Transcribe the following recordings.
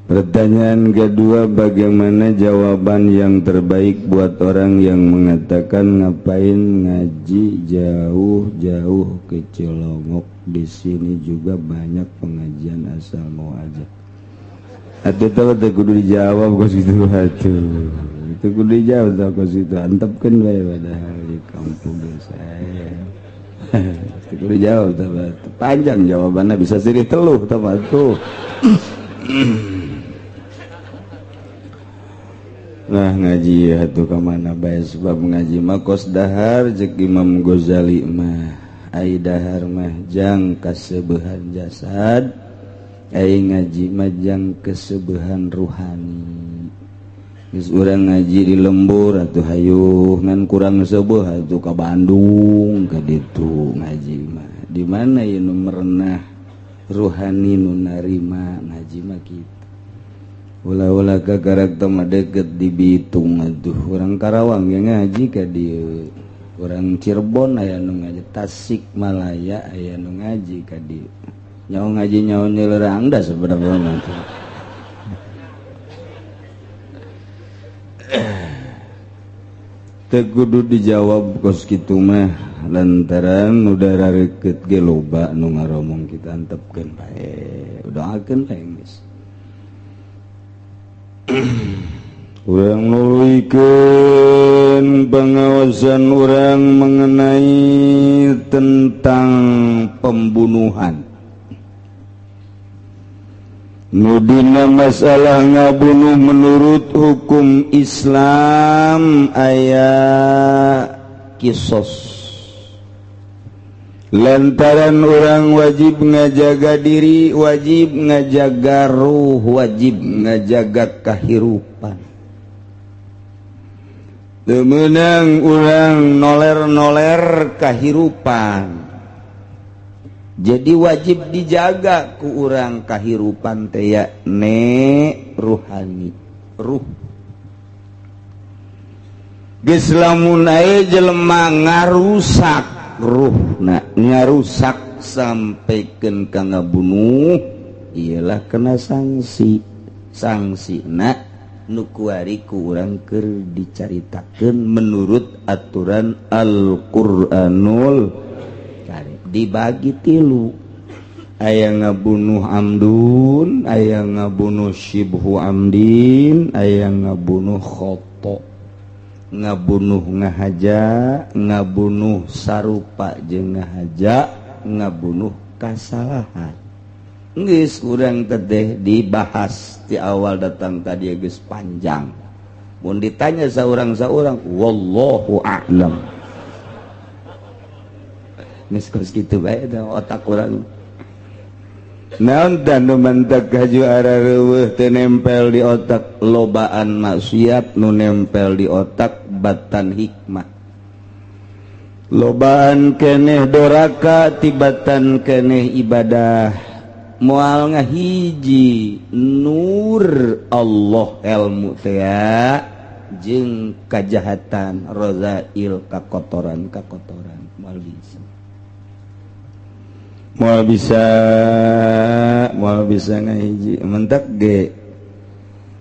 Pertanyaan kedua, bagaimana jawaban yang terbaik buat orang yang mengatakan ngapain ngaji jauh-jauh ke Cilongok, di sini juga banyak pengajian asal mau aja. Atau tahu teh kudu dijawab kos gitu atuh. Itu kudu dijawab tah kos itu, antepkeun bae padahal di kampung saya. Itu kudu dijawab tah, panjang jawabannya bisa sirih teluh tah tuh. Nah, ngaji ya tuh kemana bae, sebab ngaji mah kos dahar, jek Imam Ghazali mah ai dahar mah jang kaseubehan jasad, ai ngaji mah jang kaseubehan ruhani. Geus urang ngaji di lembur atuh hayuh, ngan kurang seubeuh atuh ka Bandung ka ditu. Ngaji mah di mana ieu nu merenah ruhani, nu narima ngaji mah kitu. Ulah-ulah ka karakter mah deket di Bitung atuh, orang Karawang ya ngaji ka dieu, orang Cirebon aya nu ngaji, Tasikmalaya aya nu ngaji ka dieu. Nyaho ngaji nyaho nyeuleurang da sebenarnya mah. Teu kudu dijawab kos kitu mah, lantaran udara reukeut ge loba nu ngaromong, kita antepkeun bae, doakeun bae geus. Urang nuluykeun pengawasan urang mengenai tentang pembunuhan. Nudina masalah ngabunuh menurut hukum Islam aya kisos. Lantaran orang wajib ngajaga diri, wajib ngajaga ruh, wajib ngajaga kahirupan. Teu meunang urang noler-noler kahirupan. Jadi wajib dijaga ku urang kahirupan teh ne ruhani, ruh. Geus lamun aya jelema ngarusak ruhna, ngarusak sampaikan ka ngabunuh, ialah kena sanksi. Sanksi na nu kuari ku urang keur dicaritakeun menurut aturan Al-Qur'anul Karim dibagi tilu: aya ngabunuh amdun, aya ngabunuh syibhu amdin, aya ngabunuh khoto. Ngabunuh ngahaja, ngabunuh sarupa jeung ngahaja, ngabunuh kasalahan. Geus urang teteh dibahas di awal datang tadi geus panjang. Mun ditanya saurang-saurang, wallahu a'lam. Geus kos kitu bae da otak urang. Naon dan nu mentek haju arareuweuh teu nempel di otak, lobaan maksiat nu nempel di otak batan hikmah. Lobaan keneh doraka tibatan keneh ibadah. Moal ngahiji nur Allah ilmu teh jeung kajahatan rozail, kakotoran kakotoran moal bisa, moal bisa, moal bisa ngahiji. Mentak ge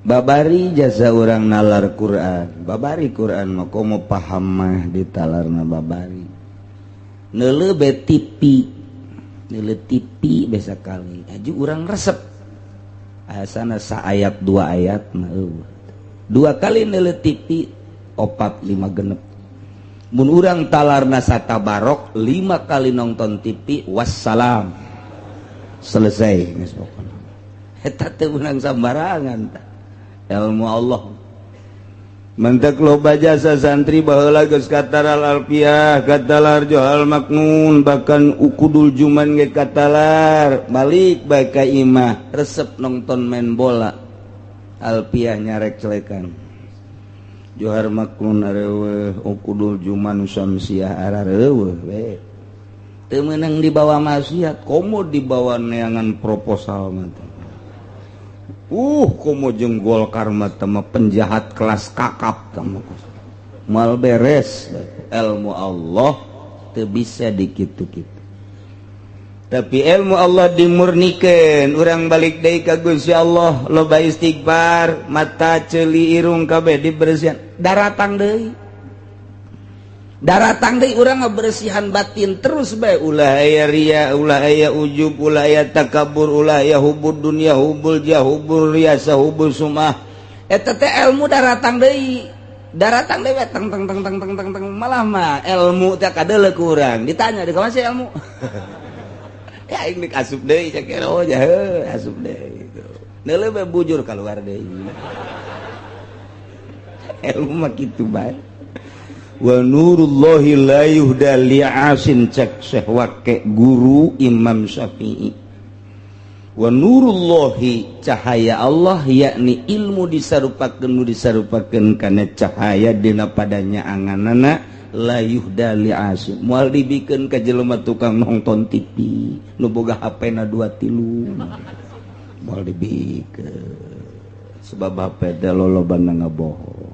babari jasa urang nalar Quran, babari Quran mah komo paham mah ditalarna babari. Neuleuh be TV, neuleuh TV biasa kali aju urang resep asana saayat dua ayat mah eueuh. Dua kali neuleuh TV opat lima genep. Mun urang talarna satabarok 5 kali nonton TV, wassalam, selesai geus pokona. Eta teu meunang sambarangan tah ilmu Allah. Mentek loba jasa santri baheula geus katalar alfiah, katalar Johar Maknun, bahkan Ukudul Juman ge katalar. Balik bae ka imah resep nonton main bola, alfiah nyarek celekan, Johar Maknun areuweuh, Ukudul Juman Syamsiah arareuweuh we. Teu meunang dibawa maksiat, komo dibawa neangan proposal mah. Komo jeung Golkar mah teh mah penjahat kelas kakap tah mah. Moal beres. Ilmu Allah teu bisa dikitu-kitu. Tapi ilmu Allah dimurnikan, urang balik deui ka Gusti Allah, loba istighfar, mata, ceuli, irung kabeh dibersihan, daratang deui. Daratang deui urang ngabersihan batin terus bae, ulah aya ria, ulah aya ujub, ulah aya takabur, ulah aya hubud dunya, hubul jah, hubul riasa, hubul sumah. Eta teh ilmu daratang deui. Daratang deui teng teng teng teng teng teng teng, malah mah ilmu teh kadeuleu ku urang. Ditanya di mana sih ilmu? Ya aing dik asup deui cek, oh ja heuh asup deui gitu. Neuleuh bae bujur keluar deui. Ilmu mah kitu bae. Wa nurullahi la yuhda li'asin, cek Syekh Wake guru Imam Syafi'i. Wa nurullahi, cahaya Allah, yakni ilmu disarupakeun, nu disarupakeun kana cahaya dina padanya anganana, la yuhda li'asin, moal dibikeun ka jelema tukang nonton TV nu boga HP na dua tilu, moal dibikeun, sebab HP teh lolobana ngabohong.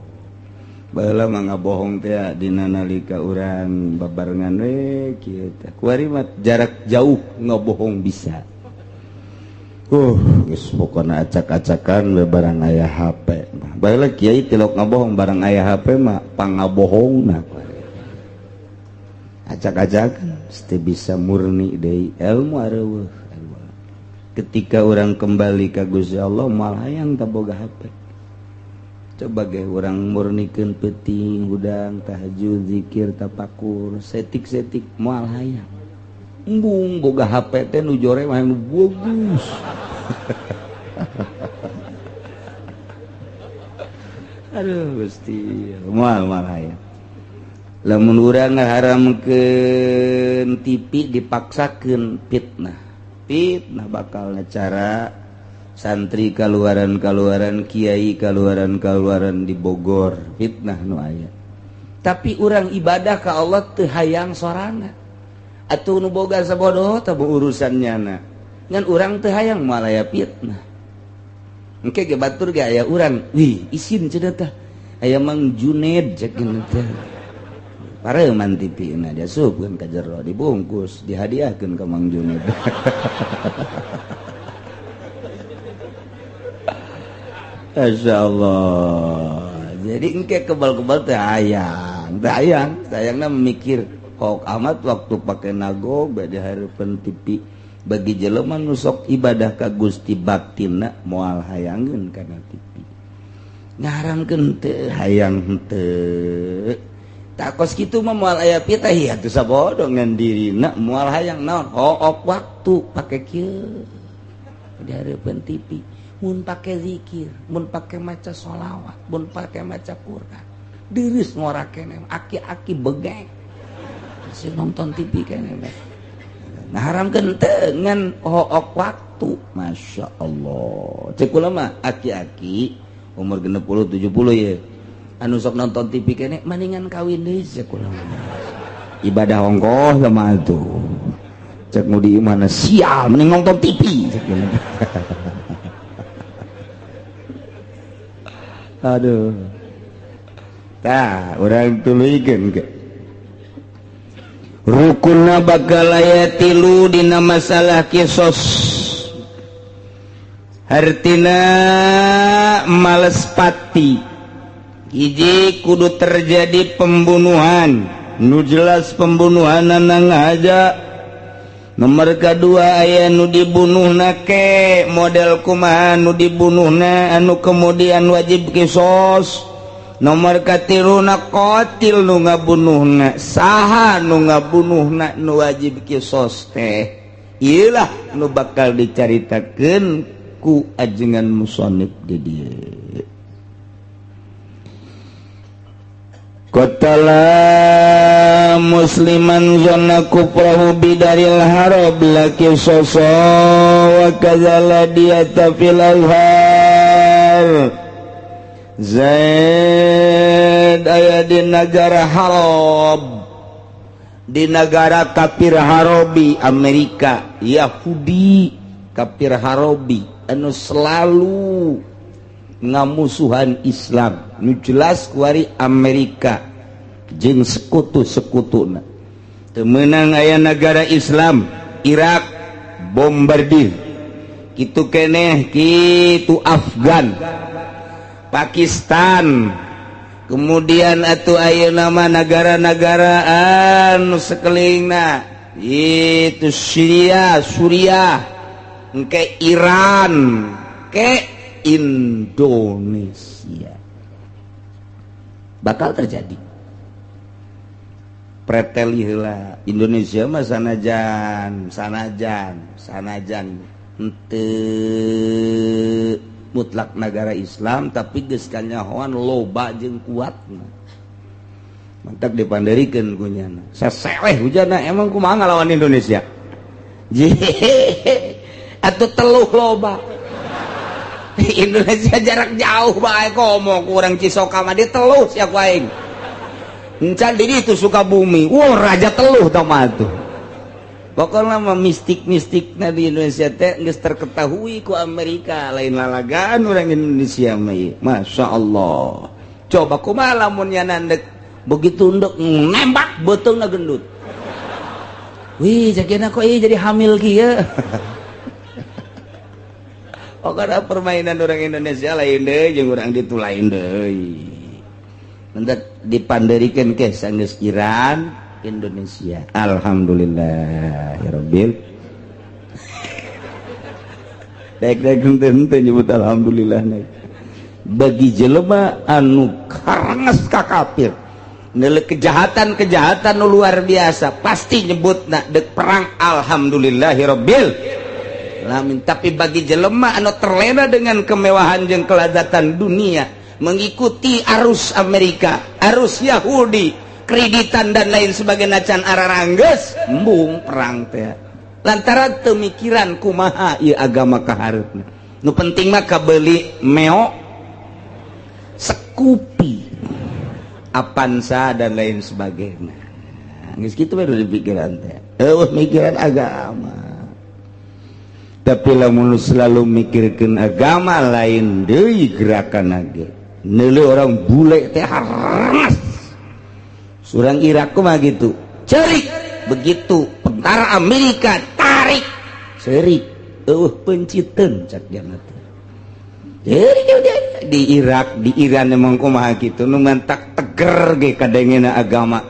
Baheula mah ngabohong teh dina nalika urang babarengan we kieu teh, kuari mah jarak jauh ngabohong bisa. Geus pokona acak-acakan we barang aya HP. Baheula kiai tilok ngabohong, barang aya HP mah pangabohongna kuari. Acak-acakan teu bisa murni deui ilmu, areueuh. Ketika orang kembali ka Gusti Allah, moal hayang tah boga HP. Coba ge urang murnikeun peuting hudang tahajud, zikir, tapakur setik-setik, moal hayang. Embung boga HP teh nu jore mah nu bagus. Aduh Gusti, moal moal hayang. Lamun urang ngaharamkeun TV dipaksakeun, fitnah. Fitnah bakal cara santri kaluaran-kaluaran, kiai kaluaran-kaluaran di Bogor, fitnah nu aya. Tapi urang ibadah ka Allah teu hayang sorana. Atuh nu boga sabodoh teh urusan nyana. Ngan urang teu hayang, moal aya fitnah. Engke ge batur ge aya urang, wih isin cenah tah. Aya Mang Juned cek teh. Pareman TV na diasupkeun ka jero, dibungkus, dihadiahkeun ka Mang Juned. Masya Allah. Jadi engke kebal-kebal teh hayang, teh hayang, hayangna mikir kok amat waktu pakai nago bade hareupeun TV. Bagi jelema nu sok ibadah ka Gusti baktina moal hayangeun kana TV. Ngarankeun teu hayang henteu. Takos kitu mah moal aya fitnah ieu atuh sabodo ngan dirina moal hayang naon hook waktu pake kieu di hareupeun TV. Mun pake zikir, mun pake maca sholawat, mun pake maca Quran, deureuh ngora keneh, aki-aki begeng masih nonton TV keneh. Nah haramkeun teu ngan hook waktu. Masya Allah. Cek kula mah aki-aki umur 60 70 ye anu sok nonton TV keneh mendingan kawin deui cek kula mah. Ibadah ongkoh sama atuh. Cek nu di imahna sial mending nonton TV cek kula. Aduh. Tah, urang tuluykeun ke. Rukunna bakal aya tilu dina masalah kisos. Hartina males pati. Hiji, kudu terjadi pembunuhan. Nu jelas pembunuhanana ngahaja. Nomor kedua, aya nu dibunuhna ke model kumaha nu dibunuhna anu kemudian wajib kisos. Nomor katiluna, qatil nu ngabunuhna, saha nu ngabunuhna nu wajib kisos teh. Iyalah nu bakal dicaritakeun ku ajengan musonib di dieu. Qatala musliman zonna kufrahu bidaril harab la qisasa wa kadzala diyata fil azhar. Zaid aya di negara Harab, di negara kafir Harobi, Amerika, Yahudi kafir Harobi anu selalu ngamusuhan Islam, nu jelas kuari Amerika jeung sekutu-sekutuna. Teu meunang aya negara Islam Irak. bombardir kitu keneh, kitu Afgan, Pakistan, kemudian atau ayeuna mah negara-negaraan nu sakelilingna itu Syria, Suriah, ke Iran, ke Indonesia bakal terjadi. Preteli heula Indonesia mah, sanajan sanajan sanajan henteu mutlak negara Islam, tapi geus kanyahoan loba jeung kuatna. Mantak dipanderikeun ku nyana seseweh hujana. Emang kumaha ngalawan Indonesia? Atuh teluh loba Indonesia jarak jauh bae, komo kurang Cisoka mah diteluh sia ku aing. Encan di ditu Sukabumi, wah, raja teluh tau mah tuh. Pokoknya mah mistik-mistikna di Indonesia teh geus terketahui ku Amerika, lain lalagaan orang Indonesia mah ieu. Masya Allah, coba kumaha lamun nya ndek begitu ndek nembak beuteungna gendut, wih, jagena kok ieu jadi hamil kieu. Pokoknya permainan orang Indonesia lain deui jeung urang ditu lain deui. Mentak dipanderikeun ke sanggeus Iran, Indonesia. Alhamdulillah ya rabbil. Daek daek henteu henteu nyebut alhamdulillah naik. Bagi jelema anu karanges ka kafir, nilai kejahatan-kejahatan nu luar biasa, pasti nyebut nak dek perang alhamdulillahirabbil alamin. Tapi bagi jelema anu terlena dengan kemewahan jeung kelazatan dunia, mengikuti arus Amerika, arus Yahudi, kreditan dan lain sebagainya, can araranggeus embung perang teh lantaran temikiran kumaha ieu agama kahareupna. Nu penting mah kabeli meo Scoopy, Avanza, dan lain sebagainya. Geus kitu baru dipikiran teh, eueuh mikiran agama. Tapi lamun selalu mikirkeun agama, lain deui gerakan ge. Neuleuh orang bule teh haras. Surang Irak mah gitu cerik, begitu tentara Amerika tarik, cerik, eueuh penciteun cak jana teh. Di Irak, di Iran emang kumaha gitu, nu mantak teger ge kadengena agama,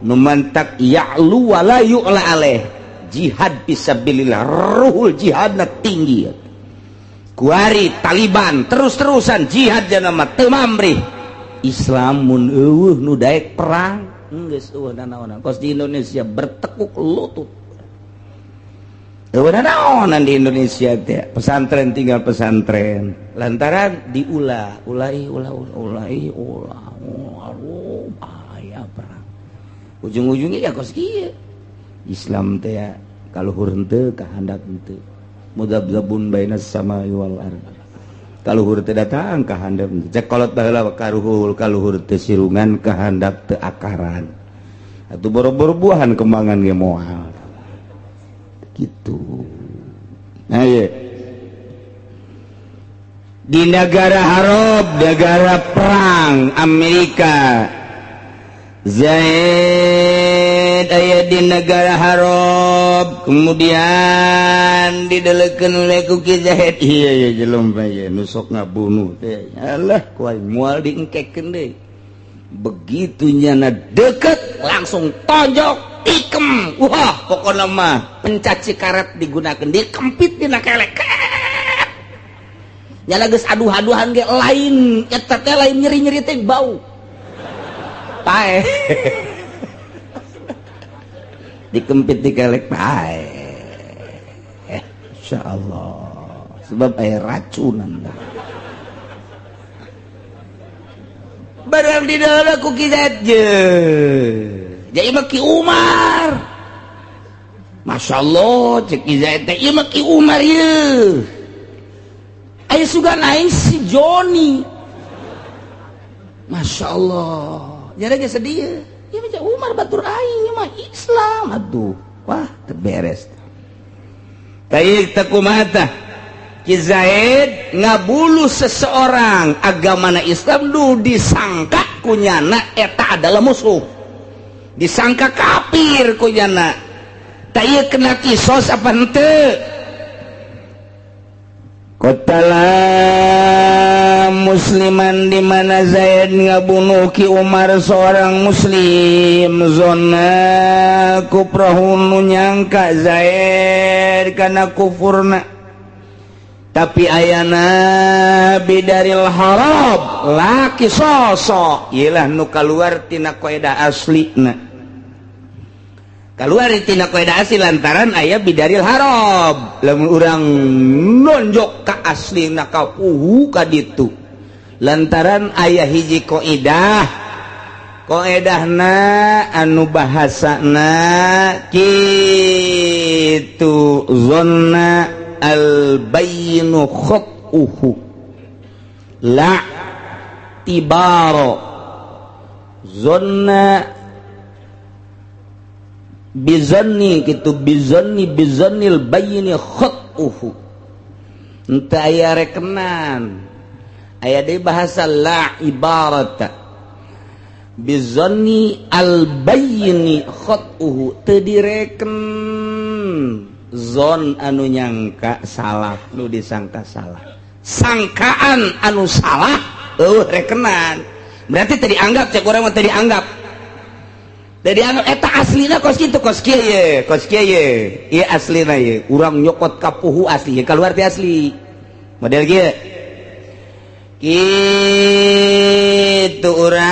nu mantak ya'lu wala yu'la alaih, jihad fisabilillah, ruhul jihadna tinggi. Kuari Taliban terus-terusan jihad jana mah teu mamrih. Islam mun eueuh nu daek perang, geus eueuh nanaonan. Kos di Indonesia bertekuk lutut, eueuh nanaonan di Indonesia teh. Pesantren tinggal pesantren lantaran diulah ulah ulah ulah ulah ulah, aduh, bahaya perang. Ujung-ujungnya ya kos kieu. Islam teh ya, kaluhur henteu kahandap henteu, mudabzabun bainas samai wal ard. Kaluhur teh datang, kahandap henteu. Cek kolot baheula, karuhul kaluhur teu sirungan, kahandap teu akaran, atuh boro-boro buahan, kembangan ge moal gitu. Nah, iya. Di negara Arab, negara perang Amerika, Zaid aya di negara Arab, kemudian didelekeun oleh ku Ki Zaid, iya iya jelema ieu nu sok ngabunuh teh, alah, ku aing moal diengkekeun deui. Begitu nyana deket, langsung tonjok, ikem. Wah, pokoknya mah pencaci karet digunakan, dikempit dina kelek nyana geus aduh-aduhan ge lain eta teh, lain nyeri-nyeri teh, bau pae, dikempit di kelek pae. Insyaallah sebab air racunan barang di dalam ku kita je. Jadi mah Ki Umar, Masya Allah, cek Ki Zaid teh, ieu mah Ki Umar ye. Aya sugan aing si Joni. Masya Allah, jadi ge sedih ya macam Umar batur aing mah Islam atuh. Wah, terberes. Taik teh Ki Zaid ngabulu seseorang agamana Islam, du disangka kunyana eta adalah musuh, disangka kafir kunyana. Tah, ieu kena kisos apa henteu? Qatala musliman, di mana Zaid ngabunuh Ki Umar seorang muslim, zonna kufrahu, nu nyangka Zaid kana kufurna, tapi ayana bidaril harab la qisoso. Iyalah nu kaluar tina kaidah aslina, keluar tina kaidah asli lantaran aya bidaril harab. Lamun urang nonjok ka aslina, kapuhu ka ditu, lantaran aya hiji kaidah, kaidahna anu bahasana kitu, zonna al bayyinu khat'uhu la tibaro, zonna bizonni gitu, bizonni, bizonnil bayyini khat'uhu, ente aya rekenan, aya deui bahasa la ibarata bizonni al bayyini khat'uhu, teu direken zon anu nyangka salah, nu disangka salah, sangkaan anu salah eueuh rekenan. Berarti tadi anggap, cek urang mah tadi anggap, jadi anggap eta aslina kos kitu, kos kieu ye, kos kieu ye, ieu aslina ye. Urang nyokot kapuhu asli ye, keluar ti asli model kieu kitu. Urang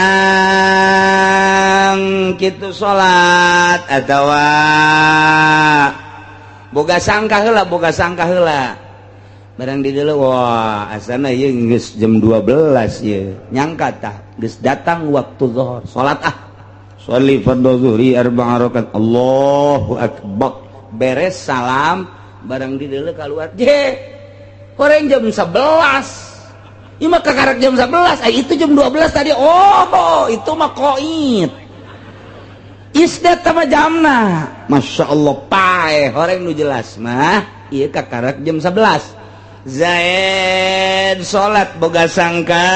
kitu salat atawa boga sangka heula, boga sangka heula, barang di dulu, wah, asana ieu geus jam 12 ye, nyangka tah geus datang waktu zuhur, salat ah, sholli fardhu zuhri arba'a rakaat, Allahu akbar, beres salam, barang di dulu keluar je orang jam 11. Ieu mah kakarak jam 11, ay itu jam 12 tadi. Oh, itu mah koit isdat sama jamna. Masya Allah, paeh orang nu jelas mah ieu kakarak jam 11. Zaid salat boga sangka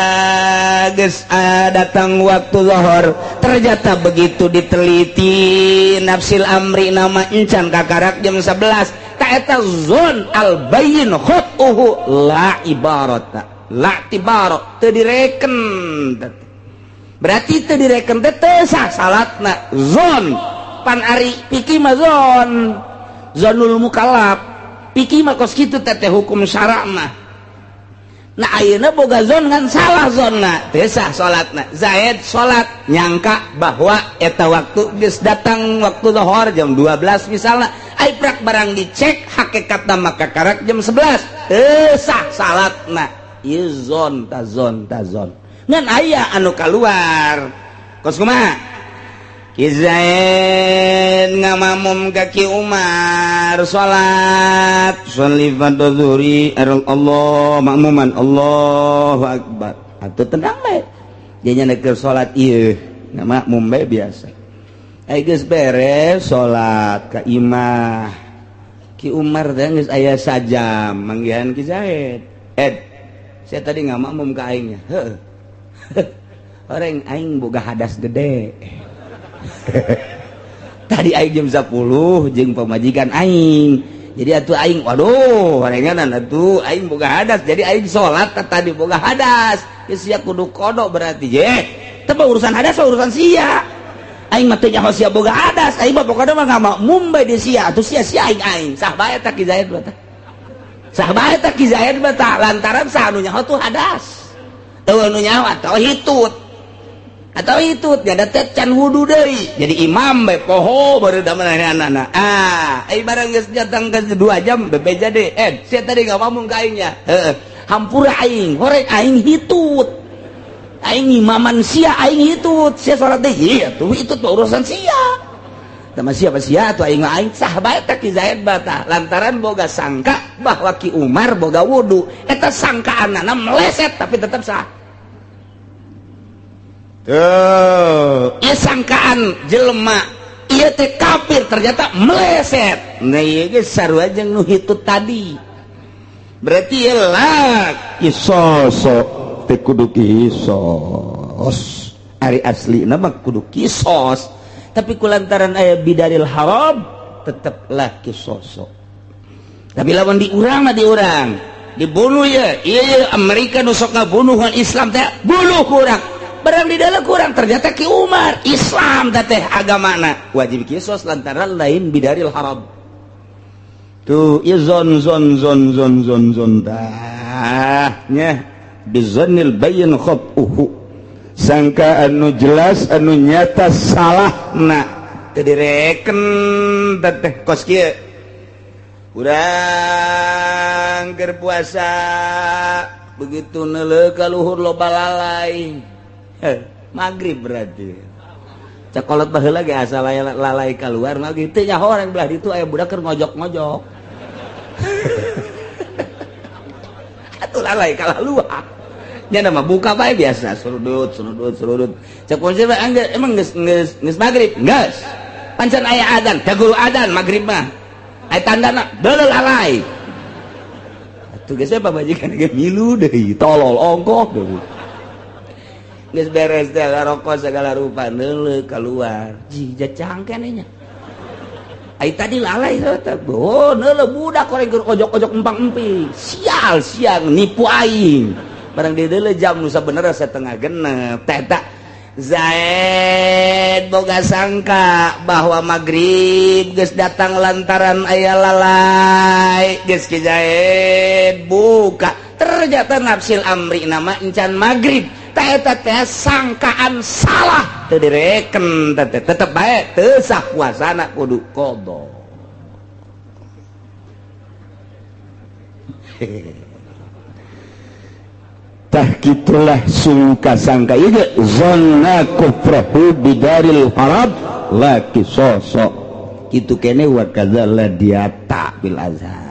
geus datang waktu zuhur, ternyata begitu diteliti nafsil amri nama encan, kakarak jam 11. Ta eta zon al bayyin khat'uhu la ibarata la tibaro, teu direken. Berarti teu direken teh teu sah salatna. Zon pan ari fikih mah zon, zonul mukallaf fikih mah kos kitu teh hukum syara mah. Nah, ayeuna boga zon kan salah zonna, teu sah salatna. Zaid salat nyangka bahwa eta waktu geus datang waktu zuhur jam 12 misalnya, ai prak barang dicek hakikatna maka karak jam 11, teu sah salatna. Ieu zon ta, zon ta, zon ngan aya anu kaluar kos kumaha? Ki Zaid ngamamum ka Ki Umar salat, sholli fardhu zuhri, Allah makmuman, Allahu akbar, atuh tenang bae dia nya salat ieu ngamakmum bae biasa. Ai geus beres salat ka imah Ki Umar teh geus aya sajam, manggihan Ki Zaid, "Ed, saya tadi ngamakmum ka aingnya." "Heuh, orang aing boga hadas gede tadi, aing jam 10 jeung pamajikan aing, jadi atuh aing, waduh, horenganan atuh aing boga hadas, jadi aing salat tadi boga hadas ya, sia kudu qodho berarti." "Je teu urusan hadas, urusan sia, aing mah teu nyaho sia boga hadas, aing mah pokona mah ngamakmum bae di sia atuh, sia sia aing aing." Sah bae tah Ki Zaid mah, sah bae tah Ki Zaid mah, lantaran sah anu nyaho tuh hadas, eueuh nu nyaho atau hitut, atau itu ada can wudu deui, jadi imam bae poho baru da anak. Ah, eh, barang geus datang ke 2 jam, bebeja deh, "Eh, sia tadi nggak ngomong ka aingnya?" "Heeh." "Hampura aing, horeng aing hitut, aing imaman sia, aing hitut, sia salat deh." "Iya tuh, itu tuh urusan sia sama siapa sia tuh, aing aing." Sah bae tah Ki Zaid bata, lantaran boga sangka bahwa Ki Umar boga wudu. Eta sangkaan meleset, tapi tetap sah. Tuh, ieu sangkaan jelema ieu teh kafir ternyata meleset. Nah, ieu ge sarua jeung nu hitut tadi. Berarti ieu la kisoso, teh kudu kisos. Ari aslina mah kudu kisos. Tapi kulantaran aya bidaril haram Teteplah kisosok. Tapi lawan di urang mah, di urang dibunuh ya, iya ya, Amerika nu sok ngabunuhan Islam teh, bunuh kurang barang di dalam kurang, ternyata Ki Umar Islam teh agamana, wajib kisos lantaran lain bidaril haram. Tuh iya, zon zon zon zon zon zon tah nya bizannil bayyin khat'uhu, sangka anu jelas, anu nyata salah. Na teu direken teh kos kieu, urang keur puasa, begitu neuleuh ka luhur loba lalai. Heh, maghrib berarti. Cek kolot baheula ge asal aya lalai keluar maghrib, teu nyaho orang belah ditu aya budak keur ngojok-ngojok. Atuh lalai kalah luar nya nama buka bae biasa, surudut surudut surudut. Cek kunci mah, emang geus geus geus maghrib, geus pancen aya adzan, da guru adzan maghrib mah aya tandana deuleu lalai. Atuh geus pamajikan ge milu deui, tolol ongkoh deui. Geus beres teh rokok segala rupa, neuleuh keluar jig cangken nya. Ai tadi lalai teh, oh, neuleuh budak koreng keur ojok-ojok empang-emping. Sial, siang nipu aing. Barang di jam nu sabenerna 5.30 teh. Tak Zaid boga sangka bahwa maghrib geus datang lantaran aya lalai. Geus Ki Zaid buka, ternyata nafsil amri nama encan maghrib. Teh eta teh sangkaan salah, teu direken teh, tetep bae teu sah puasana, kudu qada. Tah gitulah sungka sangka ieu zonna kufrahu bidaril harab la kisosok kitu kene. Wa kadza la diata bil azhar.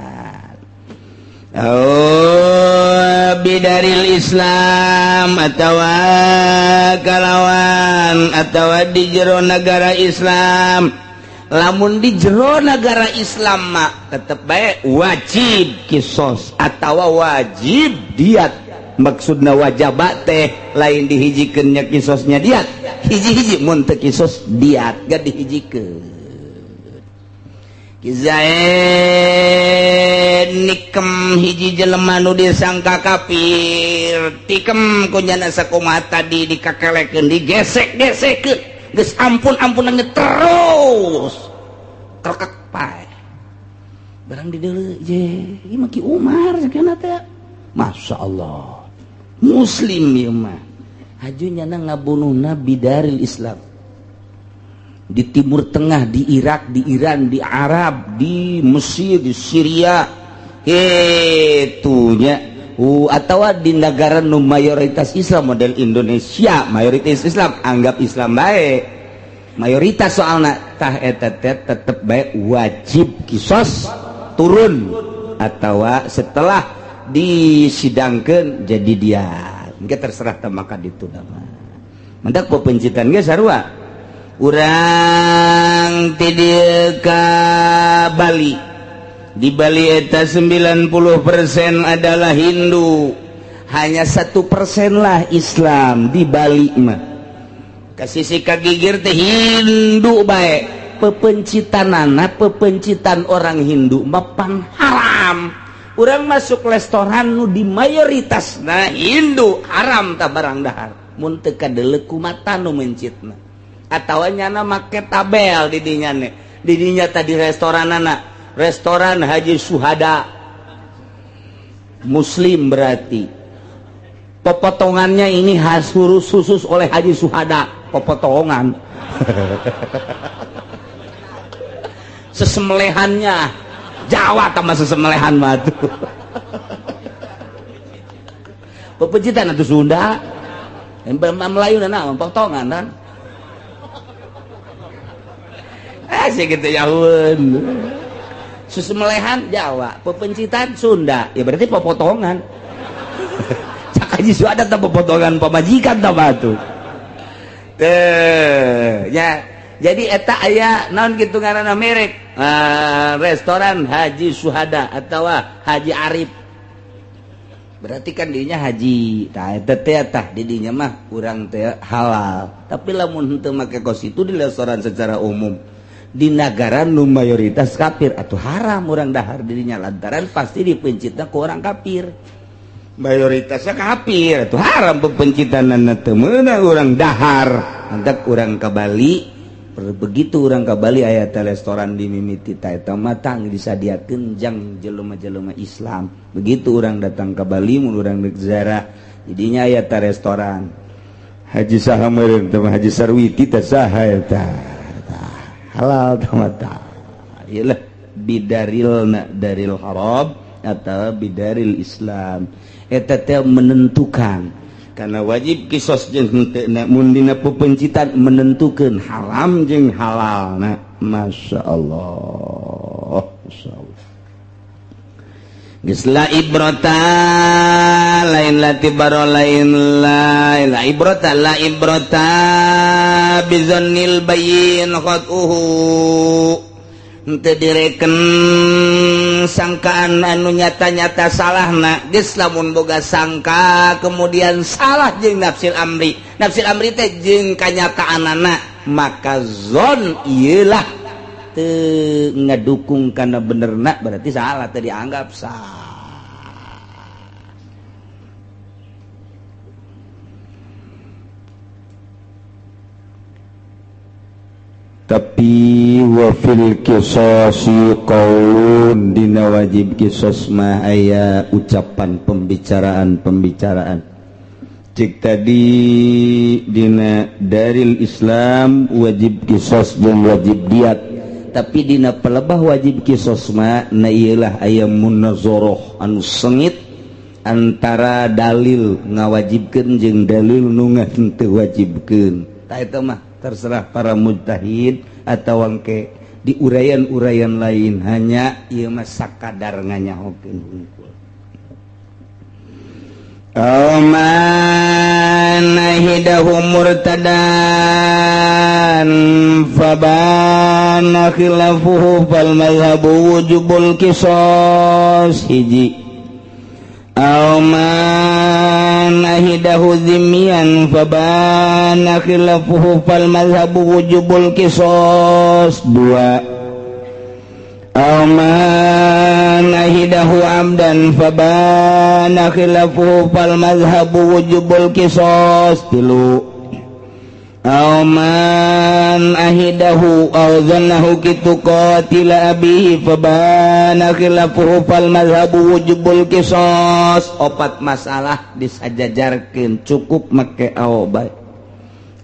Oh, bidaril Islam atawa kalawan atawa di jero negara Islam. Lamun di jero negara Islam mah tetep bae wajib kisos atawa wajib diat. Maksudna wajaba teh lain dihijikeunnya kisosnya diat hiji-hiji, mun teu kisos diat gak dihijikeun. Ki Zaid nikem hiji jelema nu disangka kafir, tikem ku nyana sakumaha tadi, dikakelekeun, digesek-gesekkeun, geus ampun-ampunannya terus krekek pae. Barang di deuleu je, ieu mah Ki Umar sakana teh, Masya Allah, muslim ieu mah. Haju nyana ngabunuhna bidaril Islam di Timur Tengah, di Irak, di Iran, di Arab, di Mesir, di Syria itunya, atau di negara nu mayoritas Islam model Indonesia, mayoritas Islam, anggap Islam baik mayoritas soalna. Tah eta teh tetep bae wajib kisos turun atau setelah disidangkan jadi dia mungkin terserah maka itu nama mendak pepencitan ge sarua. Urang ti dieu ka Bali, di Bali eta 90% adalah Hindu, hanya 1% lah Islam di Bali mah. Kasih kagigir teh Hindu bae. Pepencitanana, pepencitan orang Hindu mapan haram. Urang masuk restoran nu di mayoritas nah Hindu, haram tak barang dahar mun teu kadeuleu ku mata nu mencitna atawa nyana make tabel di dinya ne, di dinya tadi restoranana, restoran Haji Suhada, Muslim berarti, pepotongannya ini khas khusus oleh Haji Suhada, pepotongan sesembelihannya Jawa tambah sesembelihan batu pepencitan atau Sunda Melayu nah potongan kan sih gitu yahun sesembelihan Jawa, pepencitan Sunda, ya berarti pepotongan. Cak Haji Suhada teh pepotongan pamajikan tah batu teh ya. Jadi eta aya naon gitu ngaranna merek, restoran Haji Suhada atau Haji Arif, berarti kan dinya haji. Tah eta teh, tah di dinya mah urang teh halal. Tapi lamun henteu make kos itu di restoran secara umum Di negara nu mayoritas kafir atau haram urang dahar dirinya, lantaran pasti dipencitna ku orang kafir. Mayoritasnya kafir itu haram pepencitan, teu meunang urang dahar. Mantap urang ke Bali. Begitu urang ke Bali, aya restoran di mimiti ta eta matang disadiakeun jang jelema-jelema Islam. Begitu urang datang ke Bali, mun urang rek ziarah jadinya, aya ta restoran Haji saha meureun teh, Haji Sarwiti teh, saha eta halal tah mata. Ieu lah bidarilna daril haram atau bidaril Islam, eta teh menentukan karena wajib kisos jeung henteu. Mun dina pepencitan menentukan haram jeung halal. Nah, Masya Allah, Masya Allah. Geus la ibrata, lain la tibaro, lain la la ibrata, la ibrata bizannil bayyin khat'uhu. Henteu direken sangkaan anu nyata-nyata salahna. Geus lamun boga sangka kemudian salah jeung nafsil amri, nafsil amri teh jeung kanyataanana, maka zon ieu lah teu ngadukung kana benerna, berarti salah, teu dianggap sah. Tapi wa fil qisasi qaulun, dina wajib kisos mah aya ucapan, pembicaraan-pembicaraan. Cik tadi dina daril Islam wajib kisos jeung wajib diat, tapi dina pelebah wajib kisos mah na ieulah aya munazarah anu sengit antara dalil ngawajibkeun jeung dalil nu henteu wajibkeun. Tah, eta mah terserah para mujtahid atau wangke di uraian-uraian lain. Hanya ieu mah sakadar nganyahokeun hungkul. Man ahidahu murtadan fabana khilafuhu fal mazhabu wujubul qisas, hiji. Aw man ahidahu zimmiyan fabana khilafuhu fal mazhabu wujubul qisas, dua. Aw man ahidahu amdan fabana khilafuhu fal mazhabu wujubul qisas, tilu. Aw man ahidahu aw dhannahu kitu qatila abihi fabana khilafuhu fal mazhabu wujubul qisas, opat. Masalah disajajarkeun, cukup make aw bae,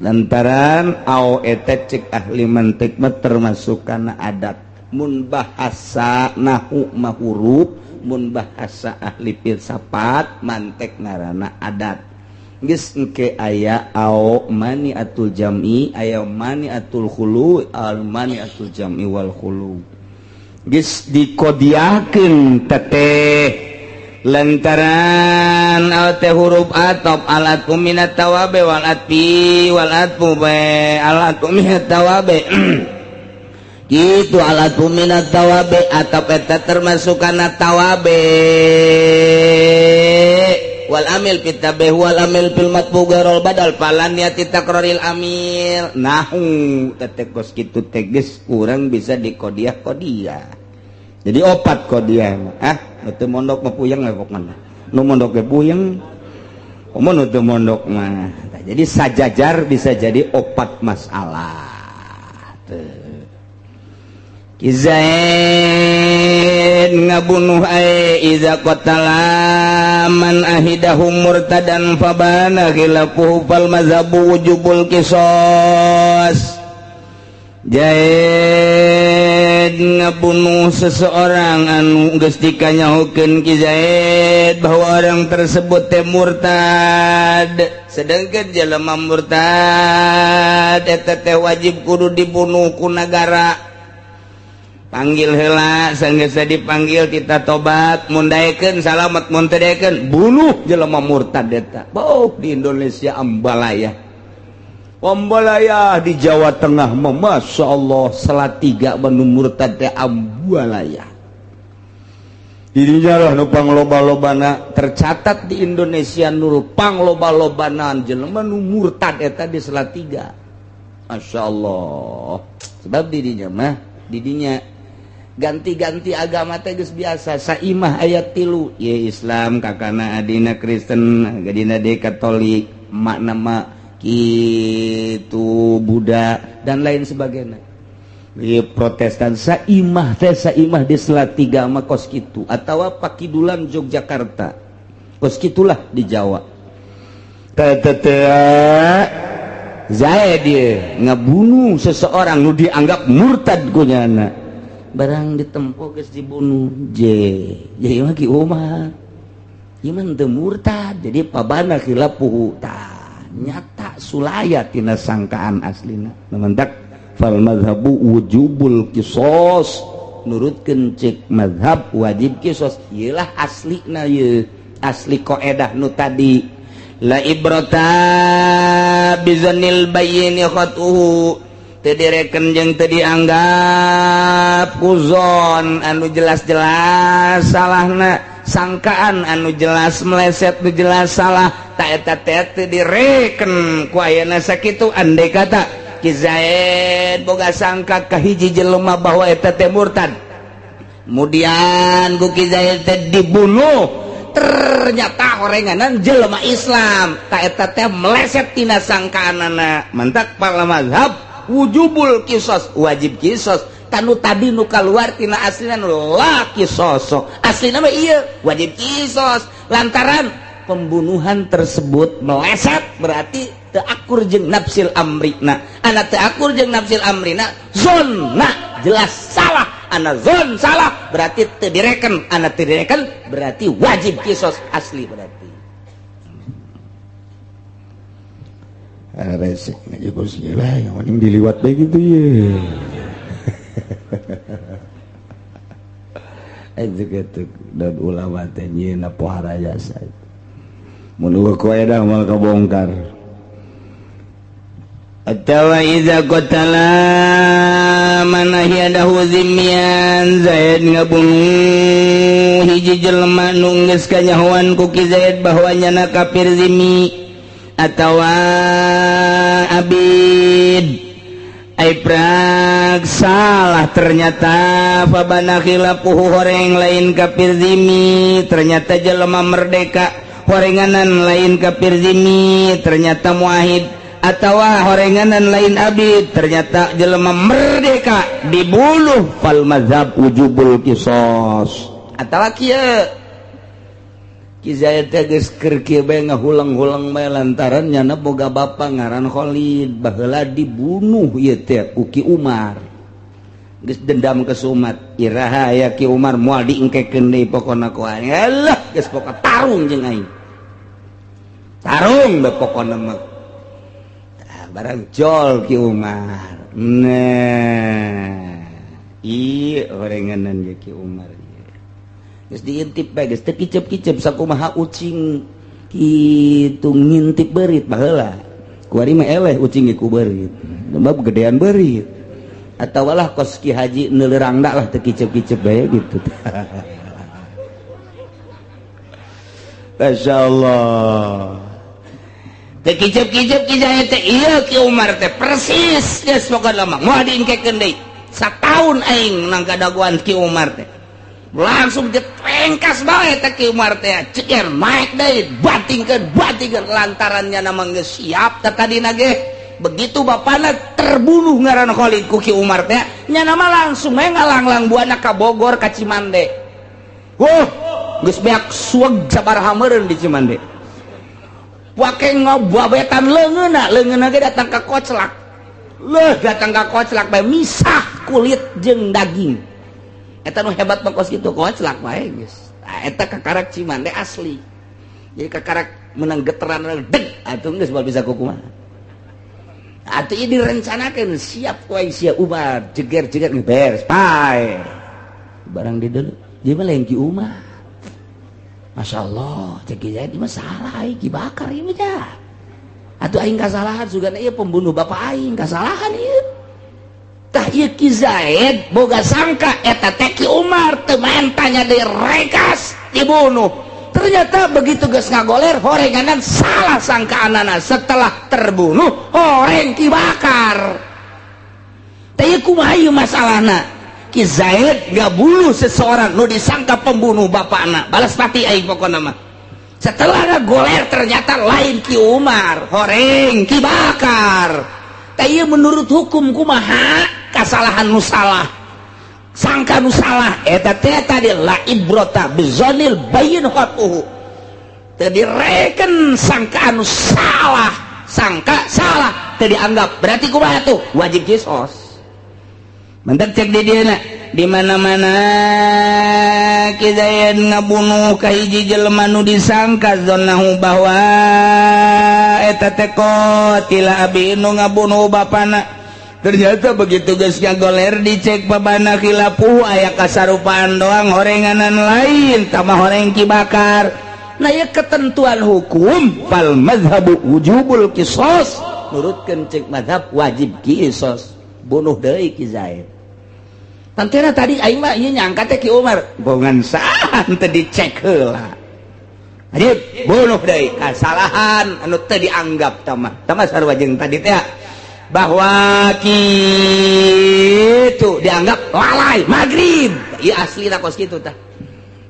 lantaran aw eta cek ahli mantik mah termasuk kana adat. Mun bahasa nahu mah huruf, mun bahasa ahli filsafat mantek ngaranna adat. Geus engke aya aw mani atul jam'i, aya mani atul khulu, al mani atul jam'i wal khulu. Geus dikodiahkeun teteh lantaran aw teh huruf atop, al atfu minat tawabe wal atfi wal atfu be al atfu minat tawabe gitu, al atfu minat tawabe atop eta termasuk kana tawabe. Wal amil fit tabe wal amil fil matbu garol badal falan yati takraril amil nahu teteh kos kitu teges kurang bisa dikodiah kodiah jadi opat kodiah. Ah, nu teu mondok mah puyeng lah pokona, nu mondok ge puyeng, komo nu teu mondok mah. Tah, jadi sajajar bisa jadi opat masalah teu. Ki Zaid ngabunuh ae, iza qatala man ahidahu murtadan fabana khilafuhu fal mazhabu wujubul qisas. Zaid ngabunuh seseorang anu geus dikanyahokeun Ki Zaid bahwa orang tersebut teh murtad, sedangkan jelema murtad eta teh wajib kudu dibunuh ku nagara. Panggil heula, sanggeus dipanggil kita tobat, mun daekeun salamet, mun teu daekeun bunuh jelema murtad eta. Bauh di Indonesia ambalaya, ambalaya di Jawa Tengah mah, Masya Allah, Salatiga nu murtad teh ambalaya. Dirinya lah nu pangloba-lobana tercatat di Indonesia, nu pangloba-lobana jelema nu murtad eta di Salatiga. Masya Allah. Sebab didinya mah didinya ganti-ganti agama teh geus biasa. Saimah aya tilu ye Islam, kakana adina Kristen, adina de Katolik, makna mah kitu Buddha dan lain sebagainya. Ye Protestan, saimah teh saimah di Salatiga mah kos kitu atawa Pakidulan Yogyakarta kos kitulah di Jawa. Teh Zaid dia ngebunuh seseorang nu dianggap murtad ku nyana, barang ditempo geus dibunuh. Je jadi mah Ki Umar ieu mah teu murtad, jadi pabana khilafuhu. Tah nyata sulaya tina sangkaan aslina. Mantak fal madhabu wujubul kisos, nurutkeun cek madhab wajib kisos. Ieu lah aslina, ieu asli koedah nu tadi la ibrata bizanil bayyini khatuhu, teu direken jeung teu dianggap kuzon anu jelas-jelas salahna, sangkaan anu jelas meleset, nu jelas salah. Tak eta teh teu direken ku ayeuna sakitu. Andai kata Ki Zaid boga sangka ka hiji jelema bahwa eta teh murtad, kemudian ku Ki Zaid teh dibunuh, ternyata horenganan jelema Islam, tak eta teh meleset tina sangkaanana. Mantak pala mazhab wujubul kisos, wajib kisos. Tanu tadi nu kaluar tina aslina nu la kisoso, aslina mah ieu wajib kisos lantaran pembunuhan tersebut meleset, berarti teu akur jeung nafsil amrina. Ana teu akur jeung nafsil amrina, zonna jelas salah. Ana zon salah berarti teu direken. Ana teu direken berarti wajib kisos asli berarti. Resek aja bos gila yang penting diliwat bae gitu ye. Itu gitu dan ulama teh nyieuna pohara jasa. Mun eueuh koedah moal kabongkar. Atawa iza qatala man ahyadahu zimmiyan, Zaid ngabunuh hiji jelema nu geus kanyahoan ku Ki Zaid bahwa nyana kafir zimmi atawa abid. Ai prak salah ternyata, fabana khilafuhu, horeng lain kafir zimmi ternyata jelema merdeka, horenganan lain kafir zimmi ternyata muahid, atawa horenganan lain abid ternyata jelema merdeka, dibunuh, fal mazhab wujubul kisos. Atawa kieu Ki Zaid teh geus keur kieu bae ngahulang-hulang bae lantaran nyana boga bapa ngaran Khalid baheula dibunuh ieu teh ku Ki Umar, geus dendam ke sumat iraha ya Ki Umar moal diengkekeun deui pokona ku aing. Alah geus pokona tarung jeung aing, tarung bae pokona mah. Barang jol Ki Umar, nah ieu horenganan ge Ki Umar geus diintip bae, geus teu kicep-kicep sakumaha ucing kitu ngintip beurit baheula. Kuari mah eleh ucing ge ku beurit, sebab gedean beurit. Atawa lah kos Ki Haji neuleurangda lah, teu kicep-kicep bae gitu. Masyaallah. Teu kicep-kicep Ki Zaid teh ieu Ki Umar teh persis geus pokona mah moal diengkekeun deui. Sataun aing nang kadaguan Ki Umar teh. Langsung ditengkas bae teh Ki Umar teh, ceker naik deui, batingkeun batingkeun lantarannya nama geus siap teh tadina ge. Begitu bapana terbunuh ngaran Khalid ku Ki Umar teh, nya nama langsung we ngalanglang buana ka Bogor ka Cimande. Wuh, geus beak sueg sabaraha meureun di Cimande. Wake ngobabetan leungeunna, leungeunna ge datang ka koclak. Leuh datang ka koclak bae misah kulit jeung daging. Eta nu hebat mah kos kitu koclak bae geus. Tah eta kakarak Cimande asli. Jadi kakarak menang geteran deg atuh geus moal bisa kukumaha. Atuh ieu direncanakeun siap ku aing sia Umar jeger-jeger beres pae. Barang di deuleu ieu mah lain Ki Umar. Masya Allah, cek Ki Zaid mah salah aing Ki Bakar ieu mah dah. Atuh aing kasalahan sugana ieu pembunuh bapak aing kasalahan ieu. Tah ieu Ki Zaid boga sangka eta teh Ki Umar teu tanya deui rekas dibunuh. Ternyata begitu geus ngagoler horenganan salah sangkaanana, setelah terbunuh horeng Ki Bakar. Tapi kumaha ieu masalahna? Ki Zaid ngabunuh seseorang nu disangka pembunuh bapakna, balas pati aing pokona mah. Setelah ngagoler, ternyata lain Ki Umar, horeng Ki Bakar. Tapi menurut hukum kumaha? Kasalahan nu salah, sangka nu salah eta teh tadi la ibrota bizonil bayyin khatuhu, teu direken sangka anu salah. Sangka salah teu dianggap, berarti kumaha tuh? Wajib kisos. Mantap, cek di dia di mana-mana Ki Zaid ngabunuh ka hiji jelema nu disangka zonahu bahwa eta teh qatila abi, nu ngabunuh bapana. Ternyata begitu geus ngagoler, dicek babana, khilafu, aya kasarupaan doang, horenganan lain, tambah horeng Ki Bakar. Nah ya, ketentuan hukum fal mazhabu wujubul kisos. Nurutkeun cek mazhab, wajib kisos, bunuh deui Ki Zaid. Tantena tadi aing mah ieu nyangka teh Ki Umar, bongan saha, teu dicek heula. Wajib bunuh deui, kasalahan anu teu dianggap tamah tamah sarua jeung tadi teh bahwa kitu dianggap lalai maghrib. Ieu asli kos kitu tah,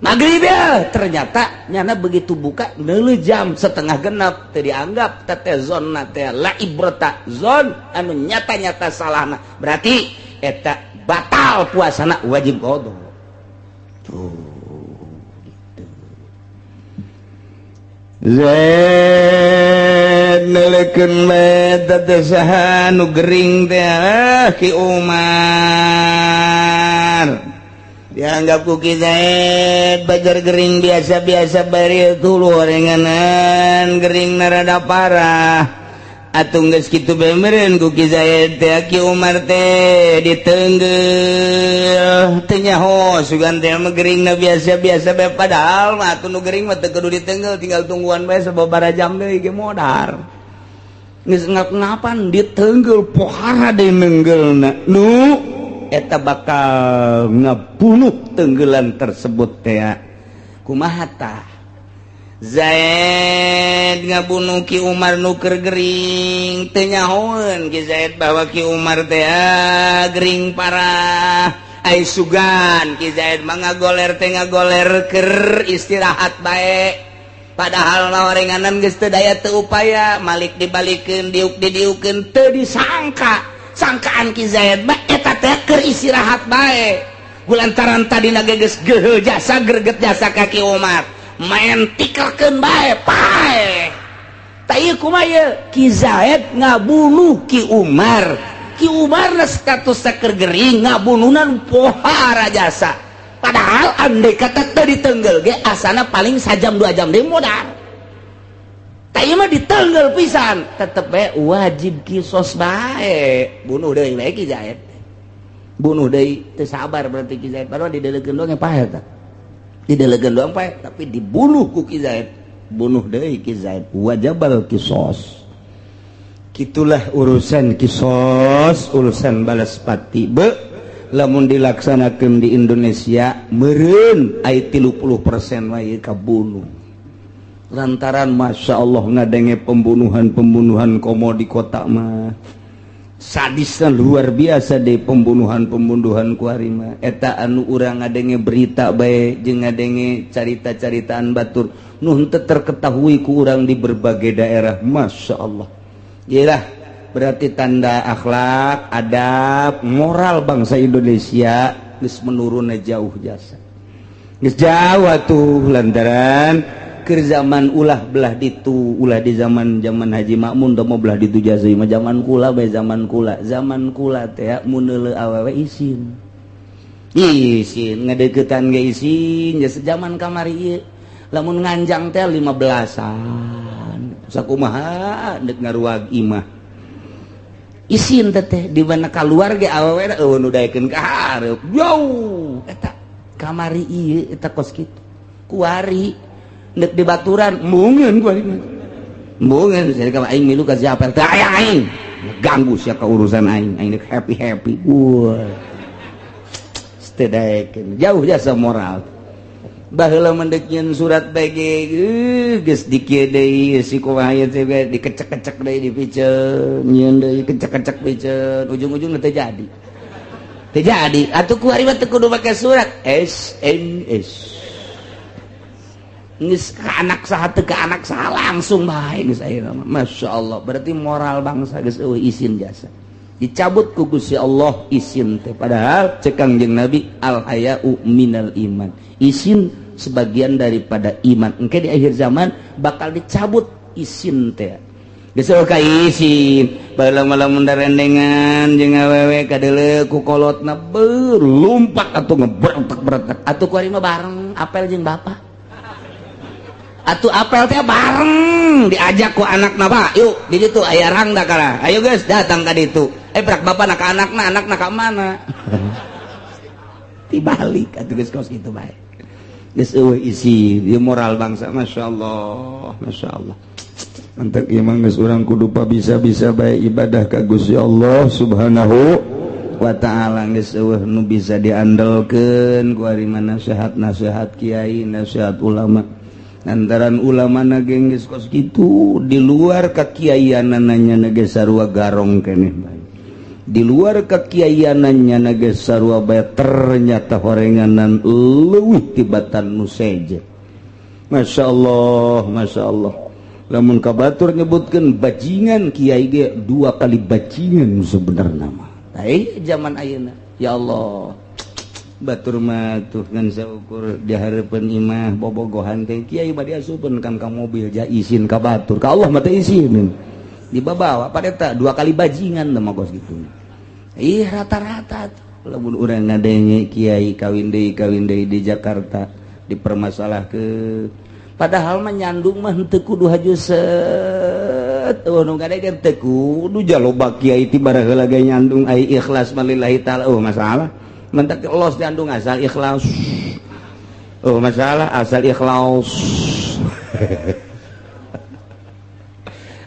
maghrib ya, ternyata nyana begitu buka neuleuh jam setengah genap, teu dianggap teh zonna teh la ibrata zon anu nyata-nyata salahna, berarti eta batal puasana, wajib qadha tuh gitu. Zaid neulekeun bae teh, saha nu gering teh? Ah, Ki Umar. Dianggap ku Ki Zaid bajar gering biasa-biasa, bari tulu orenganan gering rada parah. Atuh geus kitu bemeren ku Ki Zaid teh, Ki Umar teh ditenggel teu nyaho, sugan teh mah geringna biasa-biasa bae, padahal mah atuh nu gering mah teu kudu ditenggel, tinggal tungguan bae sababaraha jam deui ge modar. Geus ngap-ngapan ditenggel, pohara deui nenggelna, nu eta bakal ngabunuh tenggelan tersebut teh. Kumaha tah Zaid ngabunuh Ki Umar nu keur gering? Teu nyahoeun Ki Zaid bahwa Ki Umar teh gering parah. Ai sugan Ki Zaid mah ngagoler teh ngagoler keur istirahat bae, padahal orenganan geus teu daya teu upaya. Malik dibalikeun, diuk didiukeun, teu disangka. Sangkaan Ki Zaid mah eta teh keur istirahat bae. Gulantaran tadi geus geuleuh jasa, greget jasa ka Ki Umar, main tikerkeun bae, paeh. Tah, ieu kumaha ieu? Ki Zaid ngabunuh Ki Umar. Ki Umar na status keur gering, ngabunuhna pohara jasa, padahal andai kata teu ditenggel ge asana paling sajam 2 jam deui modar. Tah, ieu mah ditenggel pisan, tetep bae wajib kisos bae, bunuh deui bae Ki Zaid, bunuh deui. Teu sabar berarti Ki Zaid. Baru didelekeun doang paeh tah, didelekeun doang paeh, tapi dibunuh ku Ki Zaid. Bunuh deui Ki Zaid, wajabal kisos. Gitulah urusan kisos, urusan balas pati. Be lamun dilaksanakan di Indonesia meren ay 30% wae kabunuh, lantaran Masya Allah ngadenge pembunuhan-pembunuhan komo di kota mah sadisnya luar biasa deh. Pembunuhan-pembunuhan kuari mah eta anu urang ngadenge berita bae jeung ngadenge carita-caritaan batur nu henteu terketahui ku urang di berbagai daerah. Masya Allah. Yalah, berarti tanda akhlak, adab, moral bangsa Indonesia geus menurun jauh jasa, geus jauh atuh, lantaran keur zaman ulah belah ditu, ulah di zaman zaman Haji Makmun teu mau belah ditu jasa mah, zaman kula bae, zaman kula. Zaman kula teh mun neuleuh awewe isin, isin ngadeukeutan ge isin. Jasa zaman kamari ieu lamun nganjang teh 15-an, sakumaha deuk ngaruag imah isin teh, di mana keluar ge awewe eueuh nu daekeun ka hareup jauh. Eta kamari ieu eta kos kitu. Kuari nek di baturan mungkin, kuari mungkin jadi kalau aing milu ka siapa teh aya aing ganggu sia ka urusan aing, aing dek happy happy. Wah, teu daekeun, jauh jasa moral. Baheula mendek nyeun surat bae ge geus dikieu deui si kumaha ieu teh, dikecek-kecek deui, dipiceun, nyieun deui, kecek-kecek, piceun, ujung-ujung teu jadi. Teu jadi atuh, ku ari mah teu kudu make surat, SMS. Geus ka anak saha teu, ka anak saha, langsung bae geus ayeuna mah. Masya Allah, berarti moral bangsa geus euweuh isin jasa. Dicabut ku Gusti Allah isin teh, padahal cek Kangjeng Nabi, al haya'u minal iman, isin sebagian daripada iman. Engke di akhir zaman bakal dicabut isin teh. Geus euweuh ka isin. Baheula lamun darendengan jeung awewe, kadeuleu ku kolotna, berlumpat atuh, ngeberetak-beretak atuh. Ku ari mah bareng apel jeung bapak atuh, apel teh bareng diajak ku anak napa, yuk di ditu aya rangda kala, ayo guys datang ka ditu. Eh, prak bapak nak anakna, anakna ka mana, dibalik atuh. Geus kos kitu bae, geus euweuh isi di moral bangsa. Masya Allah, Masya Allah. Mantap ieu mah, geus urang kudu bisa-bisa bae ibadah ka Gusti Allah Subhanahu wa Ta'ala. Geus euweuh nu bisa diandalkeun ku ari mah, nasihat nasihat kiai, nasihat ulama, lantaran ulama na geus kos kitu. Di luar kakiaianana ge sarua garong keneh bae, di luar kakiaianana ge sarua bae. Ternyata horenganan leuwih tibatan nu seje. Masya Allah, Masya Allah. Lamun kabatur nyebutkeun bajingan, kiai ge dua kali bajingan sebenarnya mah. Ai zaman ayeuna, ya Allah, batur mah tuh ngan saukur di hareupeun imah bobogohan teh, kiai bade asupkeun kan ka mobil ja isin ka batur, ka Allah mah teu isin, dibawa pada eta dua kali bajingan mah kos gitu. Ih, rata-rata tuh lamun urang ngadenge kiai kawin deui di Jakarta dipermasalahkeun, padahal mah nyandung mah henteu kudu haju set. Oh, nu ngadenge teu kudu jaloba kiai ti baraheula ge nyandung, ai ikhlas mah lillahi taala. Oh, masalah mentak los nyandung asal ikhlas. Oh, masalah asal ikhlas.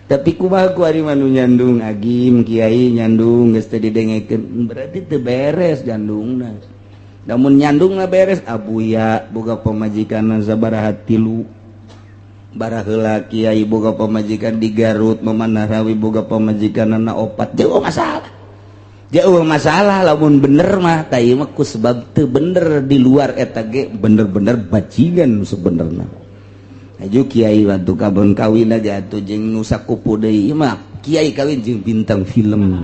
Tapi kumaha ku ari mah nu nyandung agim, kiai nyandung geus teu didengekeun, berarti teu beres nyandungna. Namun nyandungna beres, abuya boga pamajikan sabaraha, tilu. Baraheula kiai boga pamajikan di Garut, Maman Nahrawi boga pamajikan opat, jauh masalah, jauh masalah. Lamun bener mah tai mah ku sebab teu bener di luar eta ge bener-bener bajingan sebenarnya. Aju kiai waktu kabon kawin aja atuh jeung nu sakupu deui mah, kiai kawin jeung bintang film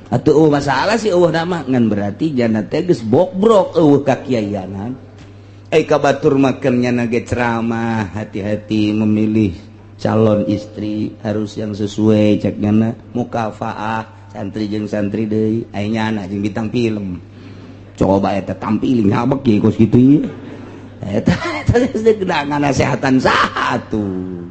atuh. Oh, masalah sih euweuh nama ngan berarti jana teh geus bokbrok, euweuh kakiaianan. Eh, ka batur makan nyana ge ceramah, hati-hati memilih calon istri, harus yang sesuai cek nyana, mukafaah santri jeung santri deui, aya nyana jeung bintang film. Coba eta tampilin ngabek ye kos kitu ieu. Eta eta nasehatan saha tuh?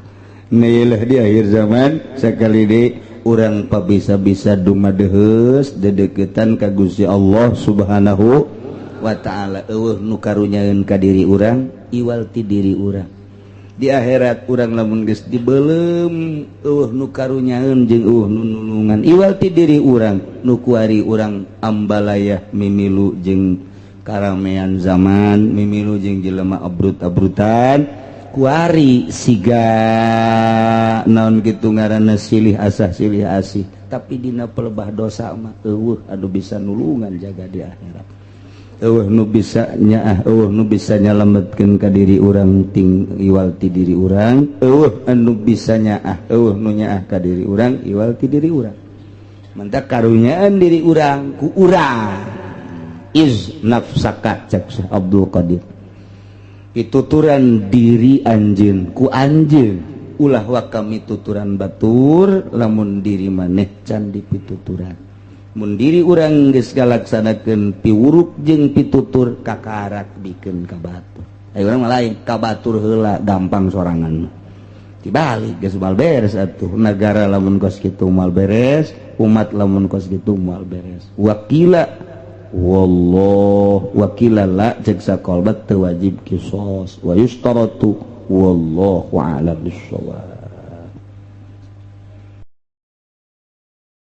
Nih di akhir zaman sekali di urang pabisa-bisa dumadeheus dedeketan ka Gusti Allah Subhanahu wa Ta'ala. Euweuh nu karunyaeun ka diri urang iwal ti diri urang. Di akhirat urang lamun geus dibelem, euweuh nu karunyaeun jeung euweuh nu nulungan iwal ti diri urang. Nu kuari urang ambalaya mimilu jeung karamean zaman, mimilu jeung jelema abrut-abrutan, kuari siga naon gitu ngaranna, silih asah silih asih. Tapi dina pelebah dosa mah euweuh anu bisa nulungan jaga di akhirat, euweuh nu bisa nyaah, euweuh nu bisa nyalametkeun ka diri urang ting iwal ti diri urang, euweuh anu bisa nyaah, euweuh nu nyaah ka diri urang iwal ti diri urang. Mentak karunyaan diri urang ku urang. Iz nafsaka, cek Syekh Abdul Qadir, pituturan diri anjeun ku anjeun, ulah waka mituturan batur lamun diri maneh can dipituturan. Mun diri urang geus ngalaksanakeun piwuruk jeung pitutur, kakarak bikeun ka batur. Ayo, urang mah lain, ka batur heula gampang, sorangan dibalik geus moal beres atuh negara lamun kos kitu, moal beres umat lamun kos kitu, moal beres. Wakila wallah wakila la, cek sakolbat teu wajib kisos wa yustaratu, wallahu a'lam bissawab.